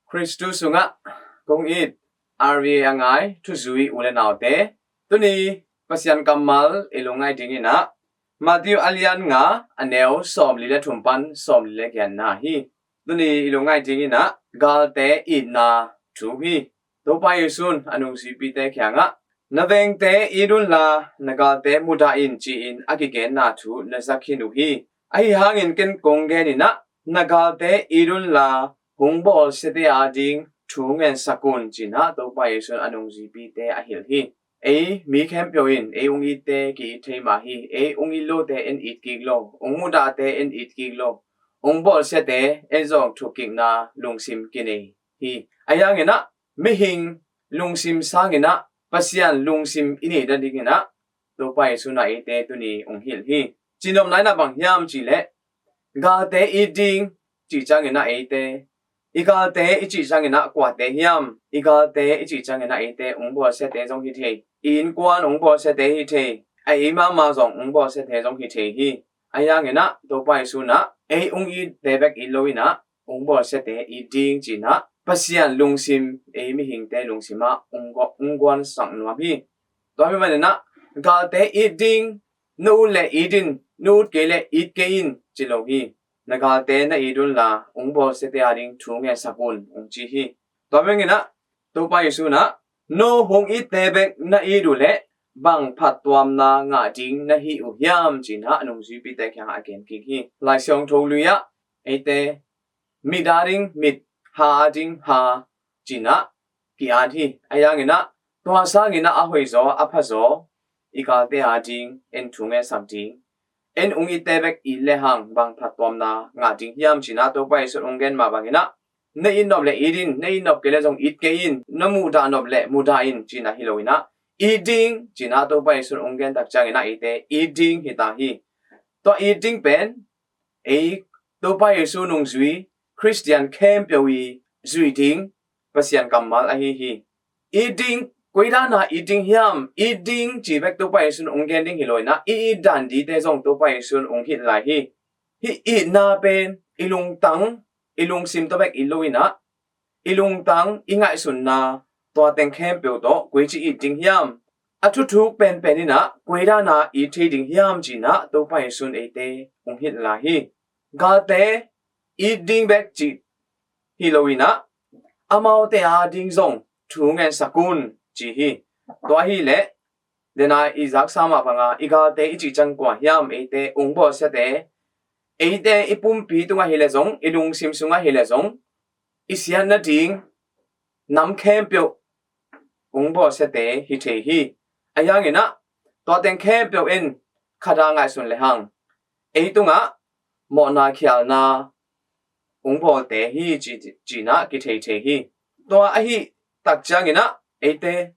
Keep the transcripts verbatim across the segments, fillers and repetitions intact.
Khristu sungah kong it R V A a ngai thuzui u le naute, tuni Pasian kammal i lungngaih dingin ah Matthew a lian nga, a neu sawmli le thum pan sawmli le giatna hi. Tuni i lungngaih dingin ah galte itna thu hi. Topa Jesuh in a nungzuipite kiangah, "Na vengte it unla, na galte mudah in," ci-in a kigenna thu na za khin uh hi. Ahi hangin ken kong genin ah, na galte it unla, hong bawlsiate ading thu ngensak un, ci-in ah Topa Jesuh in a nungzuipite a hilh hi. Ei mi khempeuh in ei hong itte ki-it thei mah hi. Ei hong it lote en it kik lo, hong mudahte en it kik lo, hong bawlsiate en zong thukkikna lungsim kinei hi. Ahi hangin ah mihing lungsim sangin ah Pasian lungsim i neih nadingin ah Topa Jesuh in ah eite tuni hong hilh hi. Cihnopna in ah bang hiam cih leh, galte it ding cih ciangin ah eite, i galte i cih ciangin ah kuate hiam? I galte i cih ciangin ah eite hong bawlsiate zong hi thei, i innkuan hong bawlsiate hi thei, a ei mahmah zong hong bawlsiate zong hi thei hi. Ahi hangin ah Topa Jesuh in ah ei hong itte bek it loin ah hong bawlsiate it ding ci-in ah Pasian lungsim ei mihingte lungsim ah hong gua-, hong guansak nuam hi. Tua ahih manin ah galte it ding, na ut leh it in, na ut kei leh it kei in ci lo hi. Na galte na it unla, hong bawlsiate ading thu ngensak un, hong ci hi. Tua bangin ah Topa Jesuh in ah, "No hong itte bek na it uh leh bang phattuamna ngah ding na hi uh hiam?" ci-in ah a nungzuipite kiangah a gen kik hi. Lai Siangtho lui ah eite mit ading mit, ha ading ha ci-in ah ki-at hi. Ahi hangin ah tua sangin ah a hoihzaw, a phazaw, i galte ading en thu ngensak ding, en hong itte bek it lehang bang phattuamna ngah ding hiam ci-in ah Topa Jesuh in hong gen mah bangin ah, "Na it nop leh it in, na it nop kei leh zong it kei in, na mudah nop leh mudah in," ci-in ah hi loin ah, it ding ci-in ah Topa Jesuh in hong gen tak ciangin ah eite it ding hi ta hi. Tua it ding pen ei Topa Jesuh nungzui Khristian khempeuh i zuih ding Pasian kammal ahi hi. It ding, koi dan a it ding hiam? It ding ci bek Topa Jesuh in hong gen ding hi loin ah, i it dan dite zong Topa Jesuh in hong hilh lai hi. Hih itna pen i lungtang, i lungsim tawh bek it loin ah, i lungtang, i ngaihsutna, tua teng khempeuh tawh koici it ding hiam? A thuthuk penpen in ah koi dan a it thei ding hiam ci-in ah Topa Jesuh in eite hong hilh lai hi. Galte it ding bek cih hi loin ah, amaute ading zong thu ngensak un ci hi. Tua ahih leh, dena i zaksa mah banga, i galte i cih ciang kua hiam? Eite hong bawlsiate, eite i pumpi tungah hi leh zong, i lungsim sungah hi leh zong, i siat nading nam khempeuh hong bawlsiate hi thei hi. Ahi hangin ah tua teng khempeuh in khat a ngaihsun lehang, ei tungah mawhna khialna hong bawlte hi ci, ci-in ah kithei thei hi. Tua ahih tak ciangin ah eite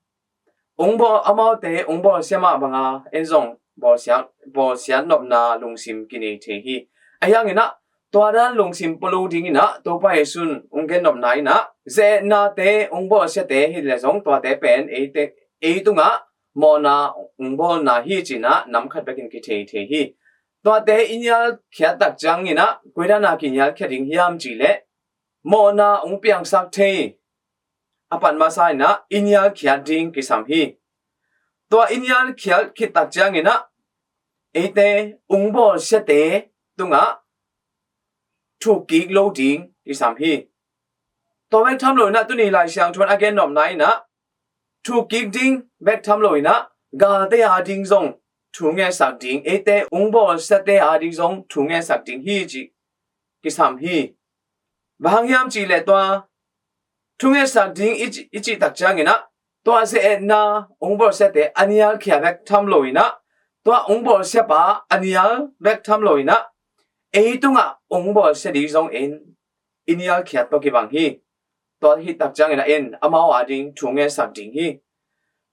hong bawl, amaute hong bawlsia mah banga en zong bawlsia, bawlsiat nopna lungsim kinei thei hi. Ahi hangin ah tua dan lungsim pua lo dingin ah Topa Jesuh in hong gen nopna in ah, ze-etnate hong bawlsiate hi leh zong tuate pen eite, ei tungah mawhna hong bawlna hi ci-in ah nam khat bekin kithei thei hi. Tuate i nialkhiat tak ciangin ah koi dan a kinialkhia ding hiam cih leh, mawhna hong piangsak thei a pat masa in ah i nialkhiat ding kisam hi. Tua i nialkhiat khit tak ciangin ah eite hong bawlsiate tungah thukkik lo ding kisam hi. Tua bek tham loin ah tuni Lai Siangtho in a gen nopna in ah, thukkik ding bek tham loin ah galte ading zong thu ngensak ding, eite hong bawlsiate ading zong thu ngensak ding hi cih kisam hi. Bang hang hiam cih leh tua thu ngensak ding i ci, i cih tak ciangin ah, tua ze-etna hong bawlsiate a nialkhia bek tham loin ah, tua hong bawlsiapa a nial bek tham loin ah, ei tungah hong bawlsia ding zong en i nialkhiat tawh kibang hi. Tua hi tak ciangin ah en amau ading thu ngensak ding hi.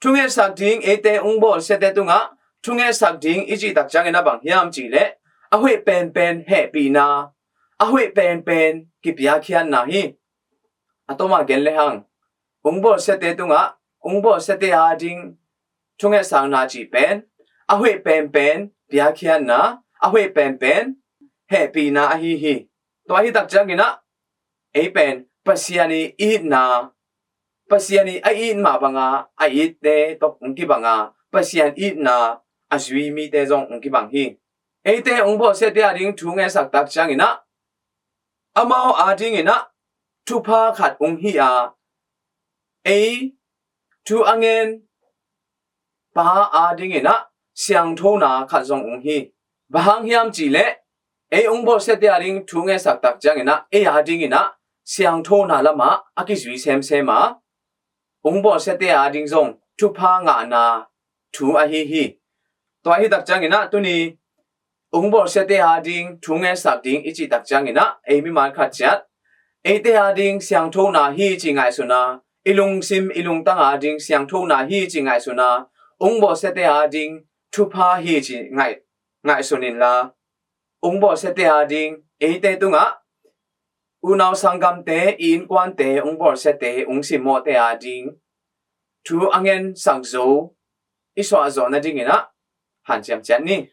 Thu ngensak ding, eite hong bawlsiate tungah thu ngensak ding i cih tak ciangin ah bang hiam cih leh, a hoih penpen hehpihna, a hoih penpen kipiakkhiatna hi. A tawm a gen lehang, hong bawlsiate tungah hong bawlsiate ading thu ngensakna cih pen a hoih penpen piakkhiatna, a hoih penpen hehpihna ahi hi. Tua hi tak ciangin ah ei pen Pasian i itna, Pasian i a it mah banga a itte tawh hong kibanga, Pasian itna a zui mite zong hong kibang hi. Eite hong bawlsiate ading thu ngetsak tak ciangin ah, amau adingin ah thupha khat hong hi a, ei thu a ngen pa adingin ah siangthona khat zong hong hi. Bang hang hiam cihleh, ei hong bawlsiate ading thu ngetsak tak ciangin ah, ei adingin ah siangthona lamah a kizui semsem a, hong bawlsiate ading zong thupha ngahna thu ahi hi. Tua ahi tak ciangin ah, tuni hong bawlsiate ading thu ngetsak ding i cih tak ciangin ah, ei mimal khat ciat eite ading siangthona hi ci ngaihsun a, i lungsim i lungtang ading siangthona hi ci ngaihsun a, hong bawlsiate ading thupha hi ci ngaih, ngaihsun inla, hong bawlsiate ading eite tungah unau sanggamte, i innkuante, hong bawlsiate, hong simmawhte ading thu a ngensak zo i suahzawh nadingin ah hanciam ciat ni.